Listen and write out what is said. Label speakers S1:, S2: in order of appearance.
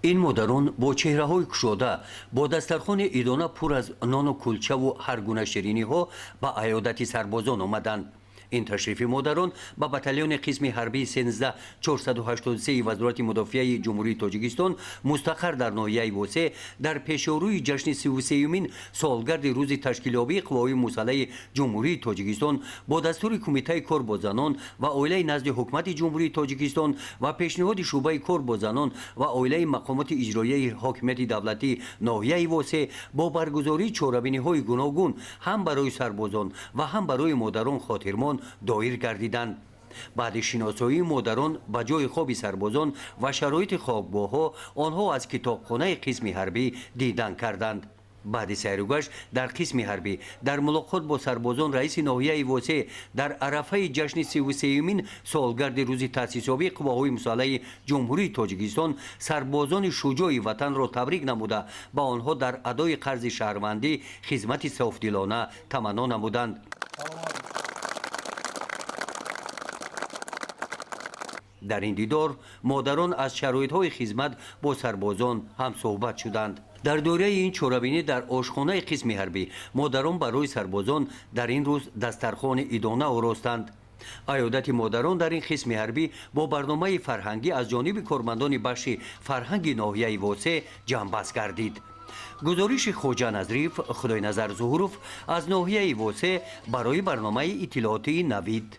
S1: Ин модарон бо чеҳраҳои кушода, бо дастархони идона пур аз нону кулчаву ҳар гуна шириниҳо ба аёдати сарбозон омаданд. Ин ташрифи модарон ба батальони қисми ҳарбии 13483 Вазорати мудофиаи Ҷумҳурии Тоҷикистон, мустақар дар ноҳияи Восе, дар пешорӯи ҷашни 33-юмин солгарди рӯзи ташкилёбии қувваҳои мусаллаҳи Ҷумҳурии Тоҷикистон бо дастури Кумитаи кор бо занон ва оилаи назди Ҳукумати Ҷумҳурии Тоҷикистон ва пешниҳоди шӯъбаи кор бо занон ва оилаи мақомоти иҷроияи ҳокимияти давлатии ноҳияи Восе бо баргузории чорабиниҳои гуногун ҳам барои сарбозон ва ҳам барои модарон хотирмон доир гардиданд. Баъди шиносоии модарон ба ҷои хоби сарбозон ва шароити хобгоҳҳо, онҳо аз китобхонаи қисми ҳарбӣ дидан карданд. Баъди сайругашт дар қисми ҳарбӣ, дар мулоқот бо сарбозон, раиси ноҳияи Восе дар арафаи ҷашни 33-юмин солгарди рӯзи таъсисёбии қувваҳои мусаллаҳи Ҷумҳурии Тоҷикистон сарбозони шуҷои ватанро табрик намуда, ба онҳо дар адои қарзи шаҳрвандӣ хизмати софдилона таманно намуданд. Дар ин дидор модарон аз шароитҳои хизмат бо сарбозон ҳамсӯҳбат шуданд. Дар доираи ин чорабинӣ дар ошхонаи қисми ҳарбӣ модарон барои сарбозон дар ин рӯз дастархони идона оростанд. Аёдати модарон дар ин қисми ҳарбӣ бо барномаи фарҳангӣ аз ҷониби кормандони бахши фарҳанги ноҳияи Восе ҷамъбаст гардид. Гузориши Хоҷа Назриев, Худойназар Зуҳуров аз ноҳияи Восе барои барномаи иттилоотии «Навид».